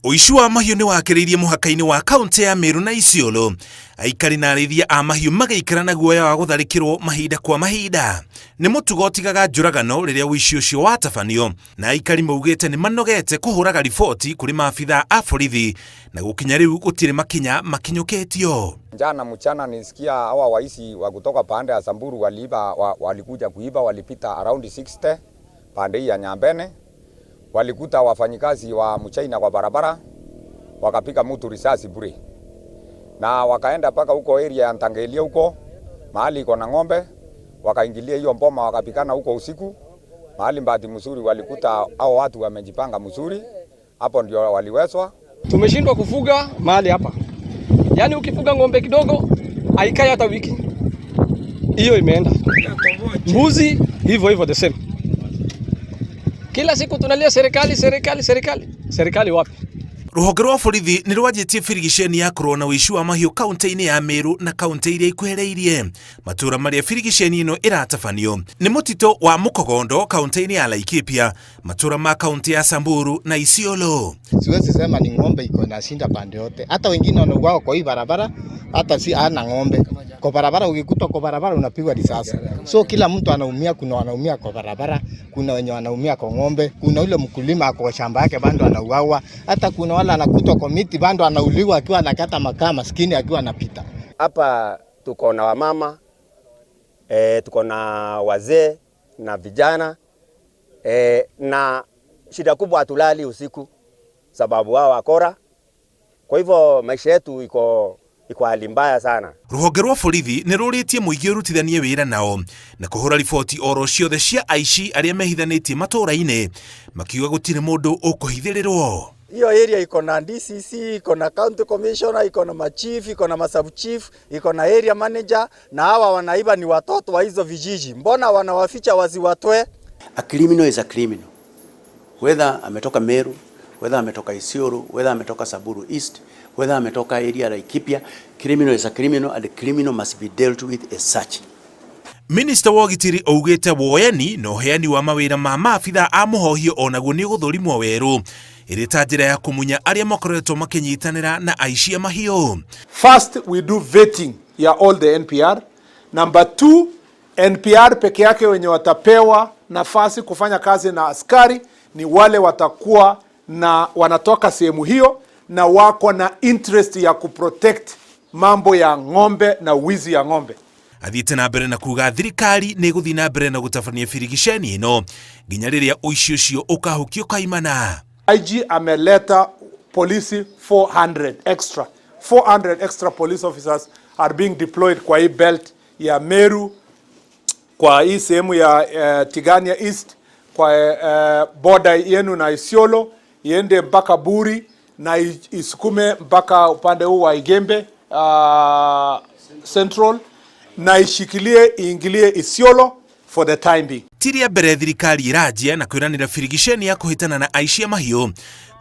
Ũici wa mahiũ nĩ wakĩrĩirie mũhaka-inĩ wa kaũntĩ ya Meru na Isiolo, aikari na arĩithia a mahiũ magĩikara na guoya wa gũtharĩkĩrwo mahinda kwa mahinda. Nĩ mũtugo ũtigaga njũragano rĩrĩa ũici ũcio watabanio, na aikari maugĩte nĩ manogete kũhũraga riboti kũrĩ maabithaa a borithi na gũkinya rĩu gũtirĩ makinya makinyũkĩtio. Jana mchana nisikia hawa waizi wa kutoka pande ya Samburu waliiba, walikuja kuiba, walipita around 60 pande hii ya Nyambene, walikuta wafanyikazi wa mchaina kwa barabara, wakapiga mtu risasi bure, na wakaenda mpaka huko area ya Ntangelia huko mahali iko na ng'ombe, wakaingilia hiyo mboma wakapigana huko usiku. Mahali bahati mzuri walikuta hao watu wamejipanga mzuri, hapo ndio waliwezwa. Tumeshindwa kufuga mahali hapa, yaani ukifuga ng'ombe kidogo haikai hata wiki hiyo imeenda. Mbuzi hivyo hivyo the same. Kila siku tunalia serikali, serikali, serikali. Serikali wapi? Rũhonge rwa borithi nĩ rwanjĩtie birigiceni ya kũrũa na ũici wa mahiũ kaunti-inĩ ya Meru na kaunti iria ikuhĩrĩirie. Matũũra marĩa birigiceni ĩno ĩratabanio nĩ mũtitũ wa Mũkogondo kaunti-inĩ ya Laikipia, matũũra ma kaunti ya Samburu na Isiolo. Siwezi sema ni ng'ombe iko na shinda pande yote. Hata wengine wanauawa kwa hii barabara, hata si ana ng'ombe. Kwa barabara ukikutwa kwa barabara unapigwa risasi. So kila mtu anaumia, kuna wanaumia kwa barabara, kuna wenye wanaumia kwa ng'ombe, kuna ule mkulima ako kwa shamba yake bado anauawa, hata kuna wale anakutwa kwa miti bado anauliwa akiwa anakata makaa maskini akiwa anapita. Hapa tuko na wamama tuko na wazee na vijana na shida kubwa hatulali usiku sababu wao wakora. Kwa hivyo maisha yetu iko hali mbaya sana. Rũhonge rwa borithi nĩ rũrĩtie mũingĩ ũrutithanie wĩra nao na kũhũra riboti oro ciothe cia aici arĩa mehithanĩtie matũũra-inĩ, makiuga gũtirĩ mũndũ ũkũhithĩrĩrwo. Hiyo area iko na DCC, iko na county commissioner, iko na machief, iko na masub chief, iko na area manager, na hawa wanaiba ni watoto wa hizo vijiji. Mbona wanawaficha wasiwatoe? A criminal is a criminal. Whether ametoka Meru, whether ametoka Isiolo, whether ametoka Samburu East, whether ametoka area Laikipia, criminal is a criminal and the criminal must be dealt with as such. Minista wa ũgitĩri augĩte woyani na ũheani wa mawĩra ma maabithaa a mũhohio onaguo nĩ ũgũthũrimwo werũ ĩrĩ ta njĩra ya kũmunya arĩa makoretwo makĩnyitanĩra na aici a mahiũ. First, we do vetting ya all the NPR. Number two, NPR peke yake wenye watapewa nafasi kufanya kazi na askari ni wale watakuwa na wanatoka sehemu hiyo na wako na interest ya kuprotect mambo ya ng'ombe na wizi ya ng'ombe. Athiĩte na mbere na kuga thirikari nĩ ĩgũthiĩ na mbere na gũtabania birigiceni ĩno nginya rĩrĩa ũici ũcio ũkahukio kaimana. IG ameleta polisi 400 extra. 400 extra police officers are being deployed kwa hii belt ya Meru, kwa hii sehemu ya Tigania East, kwa border yenu na Isiolo, iende mpaka Buri na isukume mpaka upande huu wa Igembe Central na ishikilie iingilie Isiolo for the time being. Ti rĩa mbere thirikari ĩranjia na kwĩranĩra birigiceni ya kũhĩtana na aici a mahiũ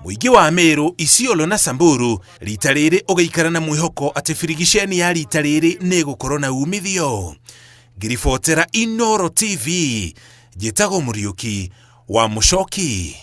mũingĩ wa Meru, Isiolo na Samburu rita rĩrĩ ũgĩikara na mwĩhoko atĩ birigiceni ya rita rĩrĩ nĩ ĩgũkorwo na umithio. Ngĩribotera Inooro TV, njĩtagwo Mũriũki wa Mũcoki.